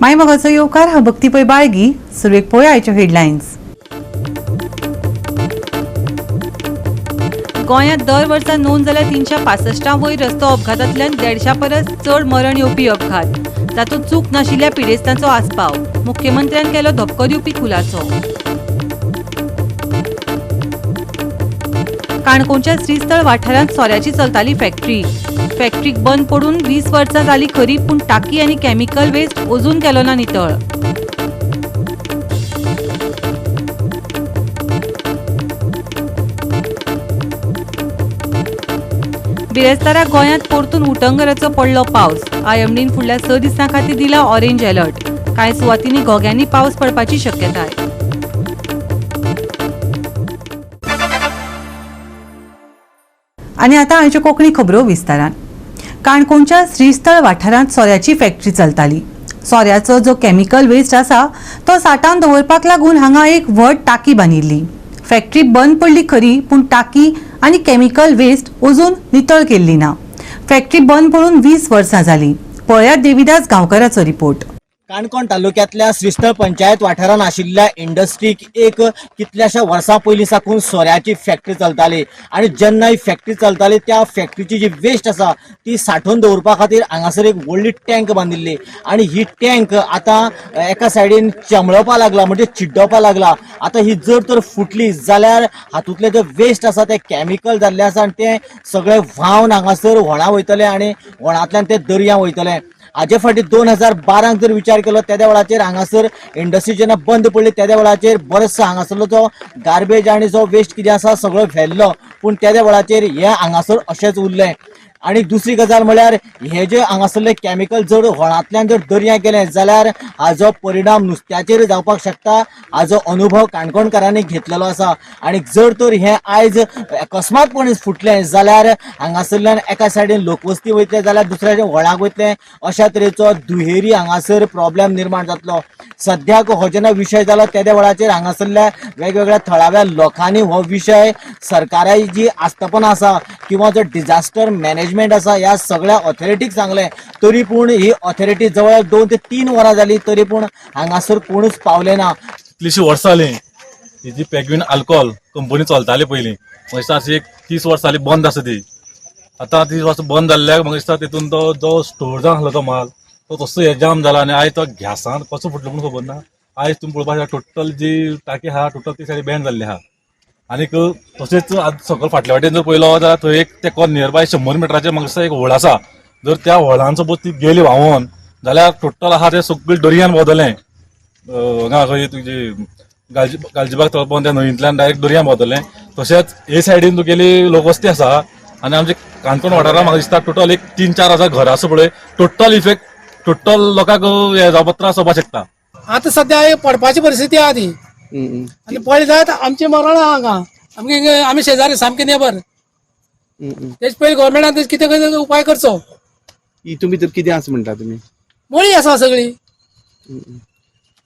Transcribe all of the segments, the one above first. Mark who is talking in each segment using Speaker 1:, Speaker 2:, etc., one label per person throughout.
Speaker 1: माय मोगाचो येवकार. हांव भक्ती पै बाळगी. सुरवेक पळोवया आयच्यो हेडलायन्स. गोंयांत दर वर्सा नोंद जाल्या 365 वयर रस्तो अपघातांतल्यान 150 परस चड मरण येवपी अपघात, तातूंत चूक नाशिल्ल्या पिडेस्तांचो आस्पाव. मुख्यमंत्र्यान केलो धपको दिवपी खुलासो. काणकोणच्या श्रीस्थळ वाठारांत सोऱ्याची चलताली फॅक्टरी. फॅक्टरीक बंद पडून 20 वर्सां जाली खरी, पूण टाकी आनी केमिकल वेस्ट अजून केलो ना नितळ. बिरेस्तारा गोंयांत परतून उटंगराचो पडलो पावस. आयएमडीन फुडल्या 6 दिसां खातीर दिला ऑरेंज अलर्ट. कांय सुवातींनी घोग्यांनी पावस पडपाची शक्यताय. आनी आतां आयच्यो कोंकणी खबरो विस्तारान. काणकोणच्या श्रीस्थळ वाठारांत सोऱ्याची फॅक्टरी चलताली. सोऱ्याचो जो केमिकल वेस्ट आसा तो साठावन दवरपाक लागून हांगा एक व्हड टाकी बांदिल्ली. फॅक्टरी बंद पडली खरी, पूण टाकी आनी केमिकल वेस्ट अजून नितळ केल्ली ना. फॅक्टरी बंद पडून 20 वर्सां जाली. पळयात देविदास गांवकाराचो रिपोर्ट.
Speaker 2: काणकोण तालुक्यांतल्या श्रीस्थळ पंचायत वाठारांत आशिल्ल्या इंडस्ट्रीक एक कितल्याशा वर्सां पयलीं साकून सोऱ्याची फॅक्टरी चलताली आनी जेन्ना ही फॅक्टरी चलताली त्या फॅक्टरीची जी वेस्ट आसा ती सांठोवन दवरपा खातीर हांगासर एक व्हडली टँक बांदिल्ली आनी ही टँक आतां एका सायडीन चेंबळोवपा लागला, म्हणजे चिड्डोवपा लागला. आतां ही जर तर फुटली जाल्यार हातूंतले जे वेस्ट आसा ते केमिकल जाल्ले आसा आनी ते सगळे व्हांवन हांगासर व्हळां वयतले आनी व्हळांतल्यान ते दर्या वयतले. हाजे फाटीं 2012 जर विचार केलो तेद्या वेळाचेर हांगासर इंडस्ट्री जेन्ना बंद पडली तेद्या वेळाचेर बरोचसो हांगासरलो जो गार्बेज आनी जो वेस्ट कितें आसा सगळो व्हेल्लो, पूण तेद्या वेळाचेर हें हांगासर अशेंच उरलें. आनी दुसरी गजाल म्हळ्यार हे जे हांगासरले केमिकल जर व्हळांतल्यान जर दर्या गेले जाल्यार हाजो परिणाम नुस्त्याचेर जावपाक शकता. हाजो अनुभव काणकोणकारांनी घेतलेलो आसा आनी जर तर हें आयज अकस्मातपणे फुटलें जाल्यार हांगासरल्यान एका सायडीन लोकवस्ती वयतले जाल्यार दुसऱ्या सायडीन व्हळाक वयतले, अशा तरेचो दुहेरी हांगासर प्रॉब्लेम निर्माण जातलो. सद्याक हो जेन्ना विशय जालो तेद्या वेळाचेर हांगासरल्या वेगवेगळ्या थळाव्या लोकांनी हो विशय सरकाराची जी आस्थापना आसा किंवा जो डिझास्टर मॅनेजमेंट आसा ह्या सगळ्या ऑथॉरिटीक सांगलें, तरी पूण ही ऑथॉरिटी जवळ 2 ते 3 वरां जाली तरी पूण हांगासर कोणूच पावले ना.
Speaker 3: कितलींशीं वर्सां जालीं ही जी पेग्विन आल्कोहोल कंपनी चलताली पयलीं, म्हाका दिसता अशी एक 30 वर्सां जाली बंद आसा ती. आतां 30 वर्सां बंद जाल्ल्याक म्हाका दिसता तितून तो जो स्टोर जावन आसलो तो माल तो तसो हे जाम जाला आनी आयज तो गॅसान कसो फुटलो म्हूण खबर ना. आयज तुमी पळोवपाक शकता टोटल जी टाकी आहा टोटल ती सायडी बँड जाल्ली आहा. आनीक तशेंच आज सकयल फाटल्या वाटेन जर पळयलो जाल्यार थंय एक तेका नियर बाय 100 मिटराचेर म्हाका दिसता एक व्हळ आसा. जर त्या व्हळान सपोज ती गेली व्हांवोन जाल्यार टोटल आहा ते सगळें दर्यान भोंवतलें. हांगा खंय तुजी गालजीबाग तळपोन त्या न्हंयंतल्यान डायरेक्ट दर्यान भोंवतलें. तशेंच हे सायडीन तुगेली लोकवस्ती आसा आनी आमचे काणकोण वाठारांत म्हाका दिसता टोटल एक 3-4 हजार घरां आसा पळय, टोटल इफेक्ट टोटल लोकांक हे जावपाक त्रास जावपाक शकता.
Speaker 4: आतां सद्या हे पडपाची परिस्थिती आहा ती आनी पडली जायत आमचें मरण आहा हांगा. आमगे आमी शेजारी सामके नेबर. तेच पयलीं गव्हर्मेंटान तेज कितें कितें उपाय करचो.
Speaker 5: हितून भितर कितें आसा म्हणटा तुमी?
Speaker 4: मळी आसा सगळी.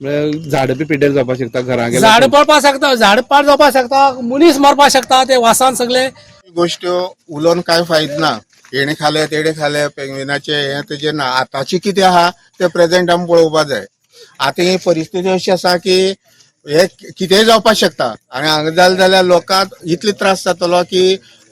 Speaker 5: म्हळ्यार झाडां बी पिड्ड्यार जावपाक शकता, घरां गेल्यार.
Speaker 4: झाड पडपाक शकता, झाड पाड जावपाक शकता, मनीस मरपाक शकता ते वासान सगळे.
Speaker 6: गोश्ट उलोवन कांय फायद ना. हेणे खाले तेणे खाले पेंगविनाचे हें तेजेर ना. आतांची कितें आहा तें प्रेजेंट आमी पळोवपा जाय. आतां ही परिस्थिती अशी आसा की हे कितेंय जावपाक शकता आनी हांगा जालें जाल्यार लोकांक इतले त्रास जातलो की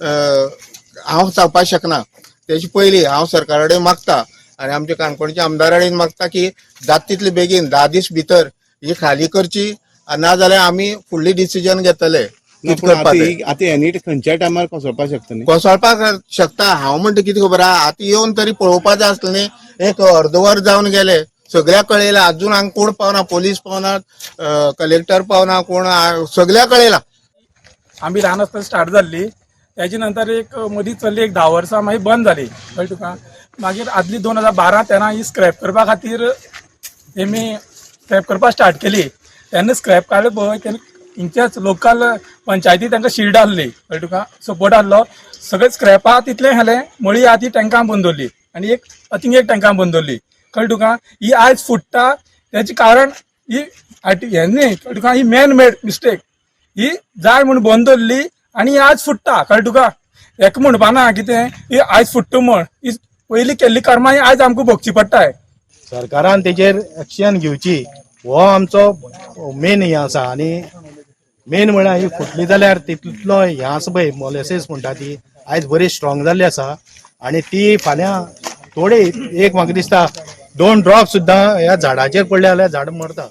Speaker 6: हांव सांगपाक शकना. तेजे पयलीं हांव सरकारा कडेन मागता आनी आमच्या काणकोणच्या आमदारा कडेन मागता की जाता तितले बेगीन 10 दीस भितर ही खाली करची, ना जाल्यार आमी फुडली डिसिजन घेतले.
Speaker 5: ना,
Speaker 6: कितें
Speaker 5: पूण
Speaker 6: करपा
Speaker 5: आतां
Speaker 6: तें.
Speaker 5: आतां एनी खंयच्याय टायमार कोसळपाक शकता न्ही.
Speaker 6: कोसळपाक शकता. हांव म्हणटा कितें खबर आहा, आतां येवन तरी पळोवपा जाय आसलें न्ही. एक अर्द वर जावन गेले, सगळ्याक कळयलां, अजून हांगा कोण पावना, पोलीस पावना, कलेक्टर पावना, कोण सगळ्याक कळयलां.
Speaker 7: आमी ल्हान आसतना स्टार्ट जाल्ली, तेजे नंतर एक मदीं चल्ली एक 10 वर्सां, मागीर बंद जाली. कळ्ळें तुका? मागीर आदली 2012 तेन्ना ही स्क्रॅप करपा खातीर तेमी स्क्रॅप करपाक स्टार्ट केली. तेन्ना स्क्रॅप काडले पळय तेन्ना हिंगच्याच लोकल पंचायती तांकां शिल्ड आहली. कळ्ळें तुका? सपोर्ट आहलो. सगळे स्क्रॅप आहा तितलें घालें, मळी आहा ती टँकां भरून दवरली आनी एक अथिंग एक टँकां भरून दवरली. कळ्ळें तुका? ही आयज फुट्टा तेचें कारण ही हें न्ही. कळ्ळें तुका? He man made mistake. ही जाय म्हूण बंद दवरली आनी ही आज फुट्टा. कळ्ळें तुका? हेका म्हणपा ना कितें ही आयज फुट्टा म्हण. ही पयलीं केल्ली कर्मां ही आयज आमकां भोगची पडटाय.
Speaker 8: सरकारान तेजेर एक्शन घेवची हो आमचो मेन हें आसा. आनी मेन म्हळ्यार ही फुटली जाल्यार तितूंतलो हें आसा पळय, मोलेसीस म्हणटा ती आयज बरी स्ट्रॉंग जाल्ली आसा आनी ती फाल्यां थोडी एक म्हाका दिसता दोन ड्रॉप सुद्दां ह्या झाडाचेर पडले जाल्यार झाड मरता.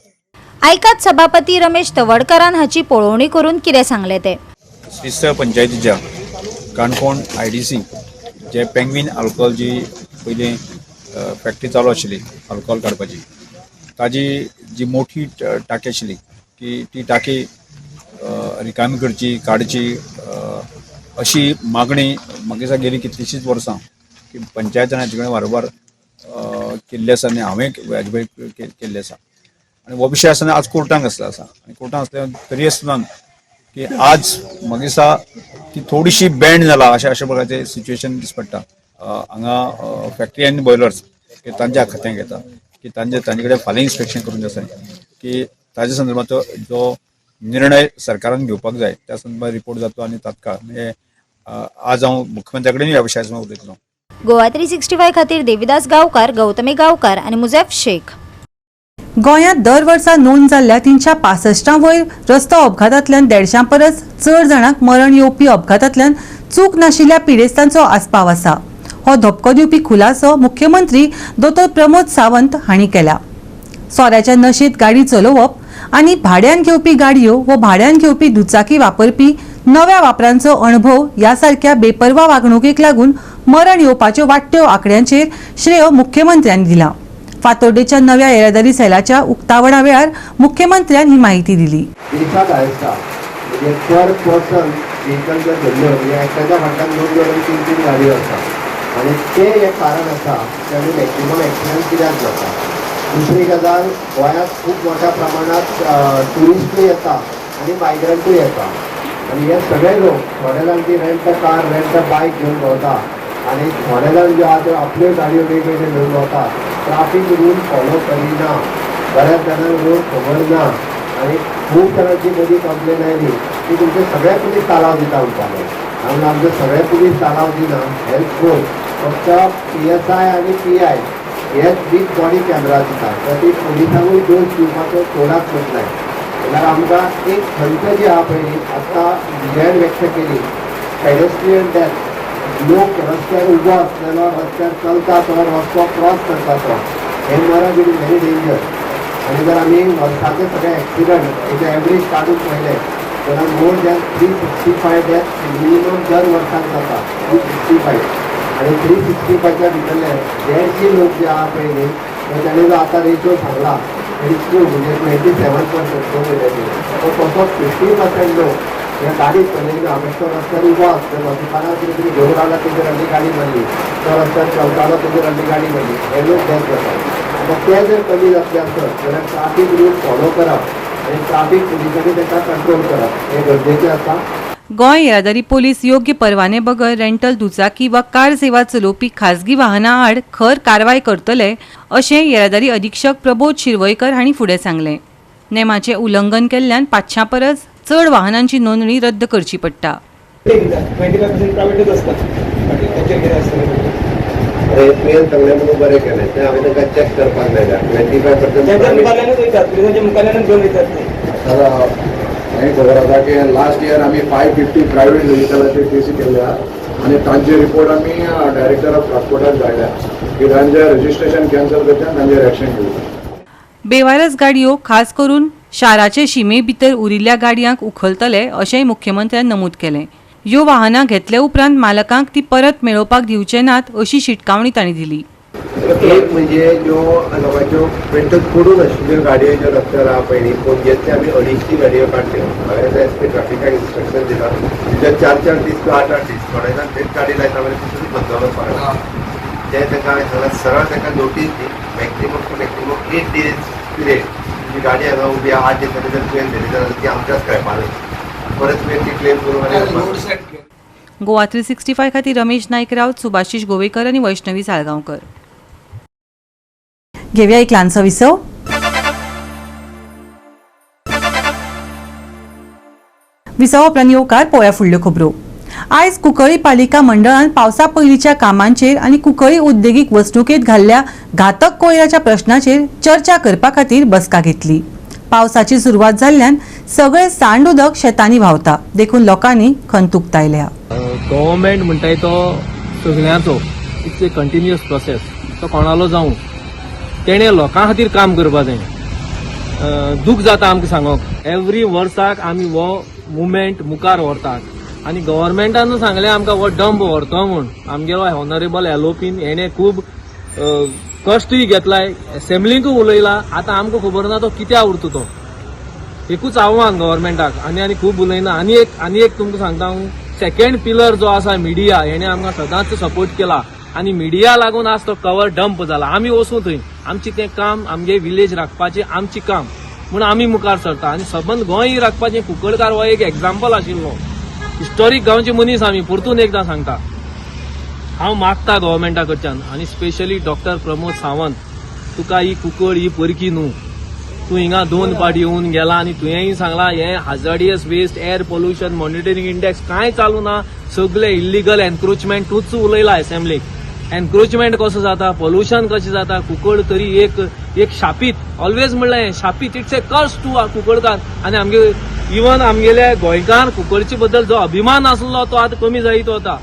Speaker 9: आयकात सभापती रमेश तवडकारान हाची पळोवणी करून कितें सांगलें तें.
Speaker 10: श्रीस्थळ पंचायतीच्या काणकोण IDC जे पेंग्वीन अल्कोहोल जी पयलीं फॅक्टरी चालू आशिल्ली अल्कोहोल काडपाची, ताजी जी मोठी टाकी आशिल्ली की ती टाकी रिकामी करची, काडची अशी मागणी म्हाका दिसता गेली कितलींशींच वर्सां की पंचायतीन हाचे कडेन वारंवार केल्ली आसा आनी हांवें हाजे पयर केल्लें आसा. आनी हो विशय आसतना आज कोर्टांक आसला आसा आनी कोर्टान आसल्या तरी आसतना की आज म्हाका दिसता ती थोडीशी बँड जाला अशें अशा प्रकारचें सिच्युएशन दिस पडटा. हांगा फॅक्टरी आनी बॉयलर्स की तांच्या खात्यांक येता की तांचे तांचे कडेन फाल्यां इन्स्पेक्शन करून आसा की ताच्या संदर्भाचो जो निर्णय सरकारान घेवपाक जाय त्या संदर्भात रिपोर्ट जातलो आनी तात्काळ म्हणजे आज हांव मुख्यमंत्र्या कडेन ह्या विशयाचेर उलयतलो.
Speaker 9: गोवा 365 खातीर देविदास गांवकार, गौतमी गांवकार आनी मुजॅफ शेख.
Speaker 1: गोंयांत दर वर्सा नोंद जाल्ल्या 365 वयर रस्तो अपघातांतल्यान 150 परस चड जाणांक मरण येवपी अपघातांतल्यान चूक नाशिल्ल्या पिडेस्तांचो आस्पाव आसा. हो धपको दिवपी खुलासो मुख्यमंत्री दोतोर प्रमोद सावंत हांणी केला. सोऱ्याच्या नशेंत गाडी चलोवप आनी भाड्यान घेवपी गाडयो वो भाड्यान घेवपी दुचाकी वापरपी नव्या वापरांचो अणभव ह्या सारक्या बेपर्वा वागणुकेक लागून मरण येवपाच्यो वाडट्यो आंकड्यांचेर श्रेय मुख्यमंत्र्यांनी दिला. फातोड्डेच्या नव्या येरादारी सेलाच्या उक्तावणा वेळार मुख्यमंत्र्यान ही माहिती दिली.
Speaker 11: दिसाक आसता, म्हणजे पर पर्सन व्हेकल जर धरल्यो, म्हणजे एकट्याच्या फाटल्यान दोन दोन आनी तीन तीन गाडयो आसा आनी तें एक कारण आसा की आमी मॅक्सिमम एक्सिडंट कित्याक जाता. दुसरी गजाल, गोंयांत खूब मोठ्या प्रमाणात ट्युरिस्टूय येता आनी मायग्रंटूय येता आनी हे सगळे लोक, थोडे जाण ती rent a car, rent a bike घेवन भोंवता आनी थोडे जाण जे आहा ते आपल्यो गाडयो वेगवेगळ्यो घेवन भोंवता. ट्राफीक रूल फॉलो करिना, बऱ्याच जाणांक रोड खबर ना आनी खूब जाणांची मदीं कंप्लेन आयली की तुमचे सगळे पुलीस तालाव दिता म्हणटाले. आनी आमचे सगळे पुलीस तालाव दिना. हेल्थ फोर्स फक्त PSI आनी PI हेच वीथ बॉडी कॅमेरा दिता, तर ती पुलिसांकूय दोश दिवपाचो कोणाक म्हटलाय जाल्यार आमकां एक खंत जी आहा पळय, आतां विजयान व्यक्त केली, पेडेस्ट्रियन डेथ. लोक रस्त्यार उबो आसलेलो, रस्त्यार चलता तो, रस्तो क्रॉस करता तो, हे मरप it is very danger. आनी जर आमी वर्साचे सगळे एक्सिडंट हेजे एवरेज काडून पळयले जाल्यार more than 365 death minimum दर वर्साक जाता, 365. आनी 365च्या भितरले 150 लोक जे आहा पळय न्ही, तर ताणें जो आतां रेशो सांगला, it is true, म्हणजे 27% जो वयल्याचेर तो तसो 50% लोक हे गाडी चलयना, बेश्टो रस्त्यार उबो आसतलो, दुकानार कितें तरी घेवन रावला, तेजेर हल्ली गाडी मारली, तो रस्त्यार चलतालो, तेजेर हल्ली गाडी मारली, हे लोक डेथ जातात. आतां ते जर कमी जातले आसत जाल्यार ट्राफीक रूल फॉलो करप आनी ट्राफीक पुलिसांनी तांकां कंट्रोल करप हें गरजेचें आसा.
Speaker 1: गोंय येरादारी पोलीस योग्य परवाने बगर रेंटल दुचाकी वा कार सेवा चलोवपी खासगी वाहनां आड खर कारवाय करतले अशें येरादारी अधिक्षक प्रबोध शिरवयकर हांणी फुडें सांगलें. नेमाचें उल्लंघन केल्ल्यान 500 परस चड वाहनांची नोंदणी रद्द करची पडटा.
Speaker 12: 25% प्रायव्हेटच असतात, त्यांचेर कितें आसतलें?
Speaker 11: अरे, तुवें सांगलें म्हणून बरें केलें तें. हांवें तांकां चॅक करपाक मेळटा 25%
Speaker 12: त्यांच्या
Speaker 11: प्रायवेट.
Speaker 12: मुखाल्यानच वयतात, पुलिसांच्या मुखाल्यानच घेवन वयतात ते.
Speaker 13: हें खबर आसा की लास्ट इयर आमी 550 प्रायवेट व्हेकलाचेर केसी केल्या आनी तांचे रिपोर्ट आमी डायरेक्टर ऑफ ट्रान्सपोर्टाक धाडल्या की तांचे रजिस्ट्रेशन कॅन्सल करचें आनी तांचेर एक्शन घेवचें.
Speaker 1: बेवारस गाडयो, खास करून शाराचे शिमे भितर उरिल्ल्या गाडयांक उखलतले अशेंय मुख्यमंत्र्यान नमूद केलें. ह्यो वाहनां घेतले उपरांत मालकांक ती परत मेळोवपाक दिवचे नात अशी शिटकावणी तांणी दिली.
Speaker 11: एक म्हणजे ज्यो लोकांच्यो पेट्रोल पडून आशिल्ल्यो गाडयो ज्यो रस्त्यार आहा पळय न्ही, पणजेंतले आमी 250 गाडयो काडल्यो. हांवें एस पी ट्राफिकाक इन्स्ट्रक्शन दिला, तुज्या चार चार दीस टू आठ आठ दीस, थोडे जाण थंयच गाडी लायता मागीर तितून बंदोबस्त करता. ते तांकां हांवें सांगलां, सरळ तांकां notice the, maximum to maximum 8 days period. तुजी गाडी हांगा उबी आहा, 8 दिसांनी जर तुवें व्हेली जाल्यार ती आमच्या स्क्रॅपार वयता, परत तुवें ती क्लेम करून आनी
Speaker 1: गोवा 365 खातीर रमेश नायक राऊत, सुभाषिश गोवेकर आनी वैष्णवी साळगांवकर. घेवया एक ल्हानसो विसव. विसवा उपरांत येवकार. पळोवया फुडल्यो खबरो. आयज कुंकळी पालिका मंडळान पावसा पयलींच्या कामांचेर आनी कुंकळी उद्देगीक वसणुकेंत घाल्ल्या घातक कोयराच्या प्रश्नाचेर चर्चा करपा खातीर बसका घेतली. पावसाची सुरवात जाल्ल्यान सगळे सांड उदक शेतांनी व्हांवता, देखून लोकांनी खंत उक्तायल्या.
Speaker 12: गव्हर्मेंट म्हणटाय तो सगळ्यांचो, it's a continuous process. तो कोणालो जावं, तेणें लोकां खातीर काम करपा जाय. दूख जाता आमकां सांगोंक, एवरी वर्साक आमी हो मुवमेंट मुखार व्हरतात आनी गव्हर्मेंटान सांगलें आमकां हो डंप व्हरतो म्हूण. आमगेलो ऑनरेबल एलोपीन हेणें खूब कश्टूय घेतलाय, एसेंब्लीकूय उलयला. आतां आमकां खबर ना तो कित्याक उरता तो. एकूच आव्हान गव्हर्मेंटाक, आनी आनी खूब उलयना. आनी एक तुमकां सांगता हांव, सेकंड पिलर जो आसा मिडिया, हेणे आमकां सदांच सपोर्ट केला आनी मिडिया लागून आज तो कवर डंप जाला. आमी वचूं थंय, आमचें तें काम, आमगे विलेज राखपाचें आमचें काम म्हूण आमी मुखार सरता आनी सबंद गोंय राखपाचें. कुंकळकार हो एक एग्जाम्पल आशिल्लो, हिस्टॉरीक गांवचे मनीस. आमी परतून एकदां सांगता, हांव मागता गव्हर्मेंटा कडच्यान आनी स्पेशली डॉक्टर प्रमोद सावंत, तुका ही कुंकळ ही परकी न्हू. तूं हिंगा दोन पाट येवन गेला आनी तुवेंय सांगला, हे hazardous waste, air pollution monitoring index कांय चालू ना, सगळे इल्लिगल एन्क्रोचमेंट. तूंच उलयला असेंब्लीक, एन्क्रोचमेंट कसो जाता, पोल्युशन कशें जाता. कुंकळ तरी एक एक शापीत, ऑलवेज म्हणलें शापीत, it's a curse to Kunkalkar. आनी आमगे इवन आमगेले गोंयकार कुंकळचे बद्दल जो अभिमान आसलो तो आतां कमी जायत वता.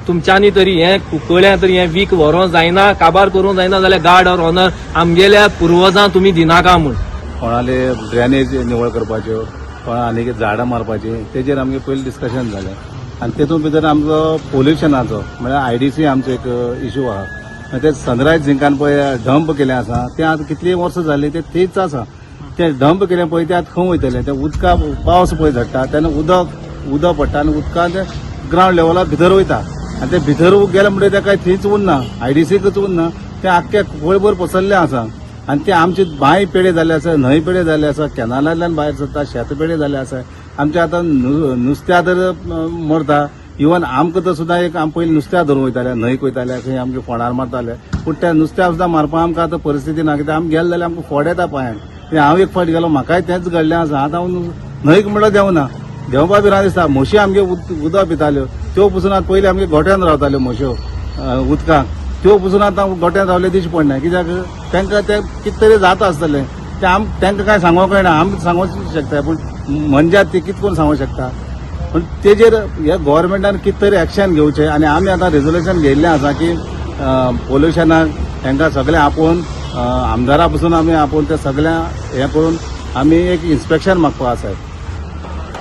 Speaker 12: तुमच्यांनी तरी हें कुंकळ्यां तरी हें वीक व्हरोंक जायना, काबार करूंक जायना जाल्यार गार्ड ऑफ ऑनर आमगेल्या पुर्वजां तुमी दिनाका म्हूण.
Speaker 14: कोणाले ड्रेनेज निवळ करपाच्यो, कोणा आनी झाडां मारपाची, तेजेर आमगे पयलीं डिस्कशन जालें. आनी तेतून भितर आमचो पोल्युशनाचो म्हळ्यार आयडीसी आमचो एक इशू आहा. मागीर ते सनरायज झिंकान पळय डंप केलें आसा, तें आतां कितलीं वर्सां जालीं ते थंयच आसा. ते डंप केलें पळय, ते आतां खंय वयतलें तें उदका? पावस पळय झडटा तेन्ना उदक उदक पडटा आनी उदकान ते ग्रावंड लेवला भितर वयता आनी ते भितर गेले म्हणटकीर ते काय थंयच उरना, आयडीसीकच उरना, ते आख्खे कुंकळभर पसरल्लें आसा. आनी ते आमची बांय पेडे जाल्ले आसा, न्हंय पेडे जाल्ले आसा, कॅनालांतल्यान भायर सरता, शेत पेडे जाल्ले आसा. आमचे आतां नुस्त्या तर मरता. इवन आमकां तर सुद्दां एक, आमी पयलीं नुस्त्या धरूंक वयताले, न्हंयक वयताले, खंय आमचे फोंडार मारताले, पूण त्या नुस्त्या सुद्दां मारपाक आमकां आतां परिस्थिती ना. कित्याक आमी गेले जाल्यार आमकां फोड येता पांयांक. ते हांव एक फावट गेलो, म्हाकाय तेंच घडलें आसा. आतां हांव न्हंयक म्हणल्यार देंवना, देंवपा भिरांत दिसता. म्हशी आमगे उदक पिताल्यो, त्यो पसून आतां, पयलीं आमगे गोट्यान रावताल्यो म्हश्यो उदकाक, त्यो पसून आतां गोट्यान रावले दिश्टी पडना. कित्याक तांकां ते कितें तरी जाता आसतलें तें, आम तांकां कांय सांगूंक कळना. आमी सांगूंक शकता, पूण मनजात ती कितें करून सांगूंक शकता? पूण तेजेर हे गोवोरमेंटान कितें तरी एक्शन घेवचें. आनी आमी आतां रेजोल्युशन घेयल्लें आसा की पोल्युशनाक तांकां सगळें आपोवन, आमदारा पसून आमी आपोवन ते सगळ्या हें करून आमी एक इन्स्पेक्शन मागपा आसा.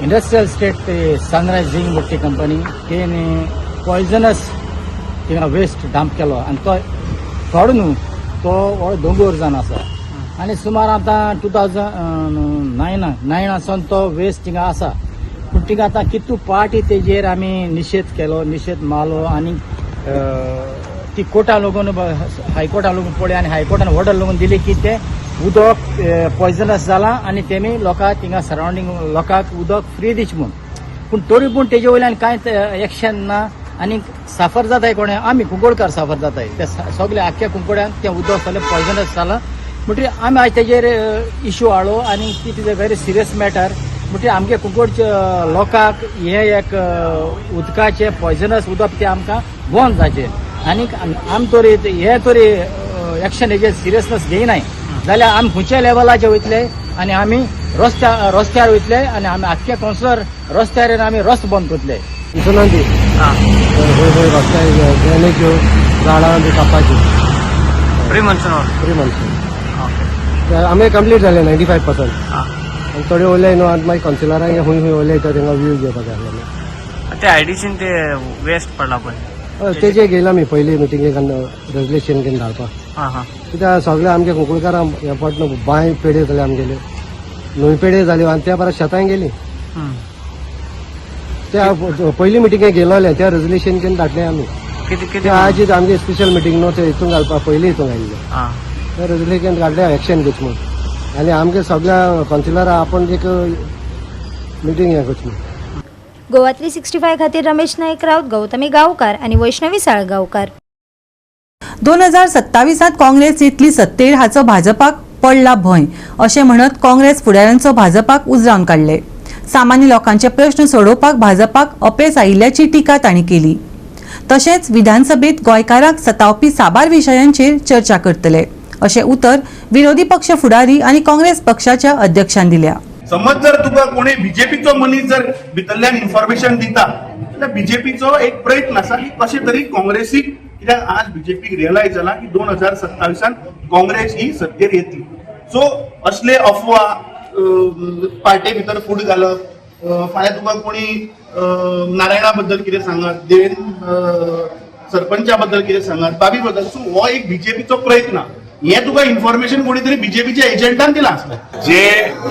Speaker 15: इंडस्ट्रियल इस्टेट ते सनरायज झिंक भट्टी कंपनी, तेणे पॉयझनस थिंगा वेस्ट डंप केलो आनी तो थोडो न्हू, तो व्हडलो दोंगोर जावन आसा. आनी सुमार आतां 2009 आसून तो वेस्ट थिंगा आसा. पूण थिंगा आतां कितू पार्टी तेजेर आमी निशेध केलो, निशेध मारलो आनी ती कोर्टा लोगून, हायकोर्टा लोगून पळय आनी हायकोर्टान ऑर्डर लोगून दिली की ते उदक पॉयझनस जालां आनी तेमी लोकांक, थिंगा सरावंडींग लोकांक उदक फ्री दिचें म्हूण. पूण तरी पूण तेजे वयल्यान कांयच एक्शन ना. आनी साफर जाताय कोणे? आमी कुंकळकार साफर जाताय. ते सगळे आख्ख्या कुंकळ्यान तें उदक सगळें पॉयझनस जालां. म्हणटकीर आमी आयज तेजेर इशू हाडलो आनी it is a very serious matter. म्हणटकीर आमगे कुंकळच्या लोकांक हें एक उदकाचें पॉयझनस उदक तें आमकां बंद जाचें. आनी आम तरी हे तरी एक्शन हेजेर सिरियसनेस घेयनाय जाल्यार आमी खंयच्या लेवलाचेर वयतले आनी आमी रस्त्यार वयतले आनी आमी आख्खे कावन्सिलर रस्त्यार येवन आमी रस्तो बंद करतले.
Speaker 11: दिसना ती खंय खंय रस्त्यार ड्रेनेज झाडां बी कापपाची.
Speaker 16: Pre monsoon.
Speaker 11: Pre monsoon आमी कंप्लीट जाले 95%. आनी थोडे उरले न्हू, आतां मागीर कावन्सिलरांक खंय खंय उरले ते तांकां व्यू घेवपाक जाय आसलें.
Speaker 16: ते आयडीसीन ते वेस्ट पडला पळय.
Speaker 11: हय, तेजे घेयला आमी पयली मिटिंगेक रेजोल्युशन घेवन धाडपाक.
Speaker 16: हां हां
Speaker 11: कित्याक सगळे आमगे कुंकळकारांक हें पडना, बांय पेडे जाले आमगेले, न्हंय पेडे जाल्यो आनी त्या परत शेतांय गेली. त्या पयली मिटिंगेक गेलोले, त्या रेजोल्युशन घेवन धाडले आमी.
Speaker 16: किती किती?
Speaker 11: ते आज आमगे स्पेशल मिटींग न्हू, ते हितून घालपा पयली हितून घालिल्ले. ते रेजोल्युशन काडले एक्शन घेच म्हूण आनी आमगे सगळ्या कावन्सिलरां आपोवन एक मिटींग हें करची म्हूण.
Speaker 9: गोवा 365 खातीर रमेश नाईक राऊत, गौतमी गावकार आणि वैष्णवी साळगावकार.
Speaker 1: 2027त काँग्रेस येतली सत्तेर हाचो भाजपाक पडला भंय, अशें म्हणत काँग्रेस फुडाऱ्यांचो भाजपाक उजरावन काडले. सामान्य लोकांचे प्रश्न सोडोवपाक भाजपाक अपेस आयिल्ल्याची टिका तांणी केली. तशेंच विधानसभेत गोंयकारांक सतावपी साबार विशयांचेर चर्चा करतले अशें उतर विरोधी पक्ष फुडारी आनी काँग्रेस पक्षाच्या अध्यक्षान दिल्या.
Speaker 17: समज जर तुका कोणी बीजेपीचो मनीस जर भितरल्यान इन्फॉर्मेशन दिता जाल्यार बीजेपीचो एक प्रयत्न आसा की कशें तरी काँग्रेसीक, कित्याक आज बीजेपीक रियलायज जाला की 2027 काँग्रेस ही सत्तेर येतली. सो असले अफवा पार्टे भितर फूट घालप, फाल्यां तुका कोणी नारायणा बद्दल कितें सांगत, देवेंद्र सरपंचा बद्दल कितें सांगत, बाबी बद्दल. सो हो एक बीजेपीचो प्रयत्न. हे तुका इन्फॉर्मेशन कोणी तरी बीजेपीच्या एजंटान दिला आसलें.
Speaker 18: जे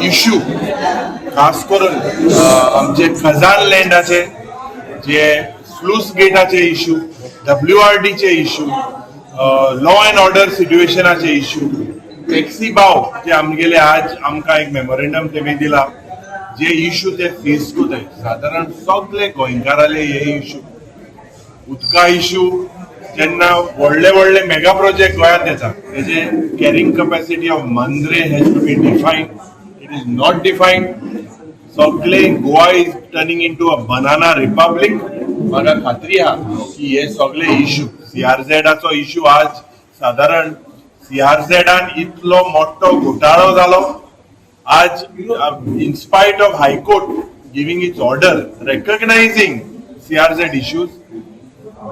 Speaker 18: इश्यू खास करून आमचे खजान लँडाचे, जे स्लूस गेटाचे इश्यू, WRDचे इश्यू, लॉ अँड ऑर्डर सिट्युएशनाचे इश्यू, टॅक्सी भाव जे आमगेले आज आमकां एक मेमोरेंडम तेमी दिला, जे इश्यू ते फेस करताय सादारण सगळे गोंयकाराले हे इश्यू. उदका इश्यू, जेन्ना व्हडले व्हडले मेगा प्रोजेक्ट गोंयांत येता तेजे carrying capacity of Mandrem has to be defined, it is not defined. सगळे Goa is turning into a banana republic. म्हाका खात्री आहा की हे सगळे इश्यू, सीआरझेडाचो इश्यू, आज सादारण सीआरझेडान इतलो मोठो घोटाळो जालो. आज in spite of High Court giving its order recognizing CRZ issues,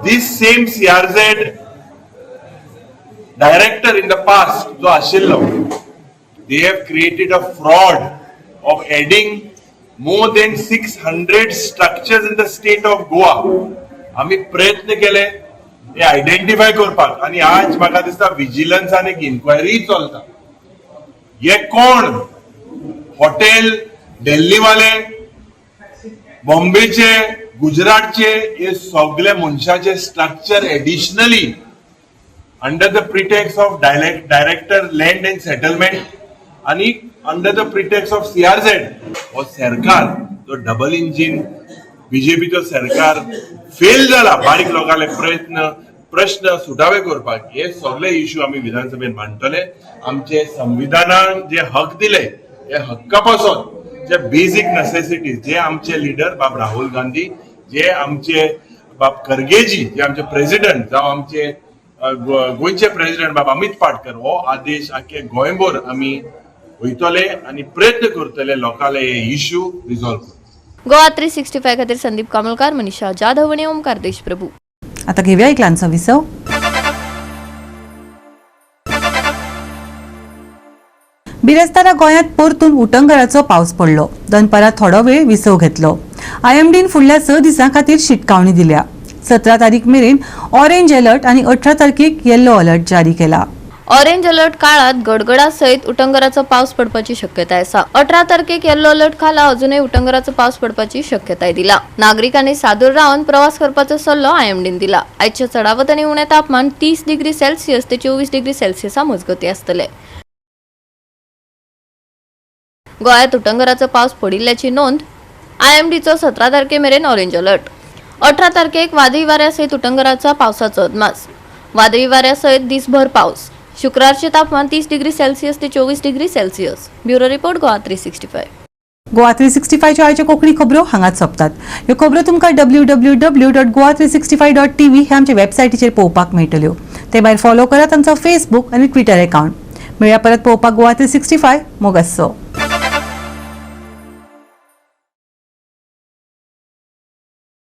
Speaker 18: this same CRZ director in the past जो आशिल्लो, they have created a fraud of adding more than 600 structures in the state of Goa. आम्ही प्रयत्न केले हे identify करपाक आनी आज म्हाका दिसता विजिलन्सान एक इन्क्वायरी चलता. हे कोण हॉटेल दिल्लीवाले, बॉम्बेचे, गुजरातचे, हे सगळे मनशाचे structure additionally under the pretext of Director Land and Settlement आणि under the pretext of CRZ. हो सरकार जो डबल इंजिन बीजेपीचो सरकार फेल जाला बारीक लोकांले प्रयत्न प्रश्न सुटावे करपाक. हे सगळे इश्यू आमी विधानसभेत मांडटले. आमचे संविधानान जे हक दिले हे हक्का पासून जे बेसिक नेसेसिटीज, जे आमचे लिडर बाब राहुल गांधी, जे आमचे बाब खरगेजी, जे आमचे प्रेसिडेंट, जावं आमचे गोंयचे प्रेसिडेंट बाब अमित पाटकर, हो आदेश आख्खे गोंयभर आमी वयतले आनी प्रयत्न करतले लोकांले हे इश्यू रिजॉल्व.
Speaker 19: गोवा 365 खातीर संदीप कामलकार, मनीषा जाधव आणि ओमकार देशप्रभू.
Speaker 1: आता घेऊया एक ल्हानसो विसव. बिरेस्तारा गोंयांत परतून उटंगराचो पावस पडलो. दनपारां थोडो वेळ विसव घेतलो. आयएमडीन फुडल्या 6 दिसां खातीर शिटकावणी दिल्या. 17 तारीख मेरेन ऑरेंज अलर्ट आनी 18 तारखेक येल्लो अलर्ट जारी केला.
Speaker 19: ऑरेंज अलर्ट काळात गडगडासयत उटंगराचो पावस पडपाची शक्यताय आसा. 18 तारखेक येल्लो अलर्ट खाला अजूनय उटंगराचो पावस पडपाची शक्यताय दिला. नागरिकांनी सादूर रावन प्रवास करपाचो सल्लो आयएमडीन दिला. आयच्या चडावत आनी उणें तापमान 30 डिग्री सेल्सियस ते 24 डिग्री सेल्सियसा मजगती आसतले. गोंयांत उटंगराचो पावस पडिल्ल्याची नोंद. आयएमडीचो 17 तारखे मेरेन ऑरेंज अलर्ट. 18 तारखेक वादळी वाऱ्यासयत उटंगराचा पावसाचो अदमास. वादळी वाऱ्यासयत दिसभर पावस. शुक्रारचे तापमान 30 डिग्री सेल्सियस ते 24 degree Celsius. Bureau report, Goa 365.
Speaker 1: Goa 365च्यो आयच्यो कोंकणी खबरो हांगाच सोंपतात. ह्यो खबरो तुमकां www.goa365.tv ह्या आमच्या वेबसायटीचेर पळोवपाक मेळटल्यो. ते भायर फॉलो करात आमचो फेसबूक आनी ट्विटर अकाउंट. मेळया परत पळोवपाक गोवा 365. मोग आसचो.